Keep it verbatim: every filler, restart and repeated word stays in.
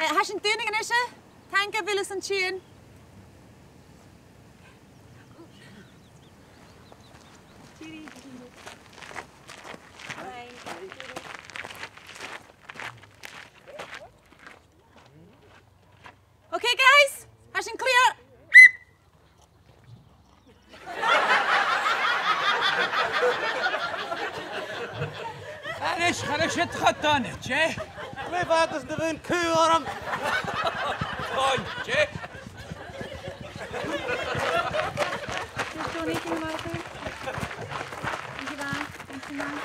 Tha sinn a' dol a-nis. Taing mhòr airson tighinn. Okay, guys, tha sinn clear. A-nis, cha robh sin cho dona, dè? Glè mhath, agus na bhon cù orm. Dona, dè? Just don't eat too much. Thank you, man. Thank you, man.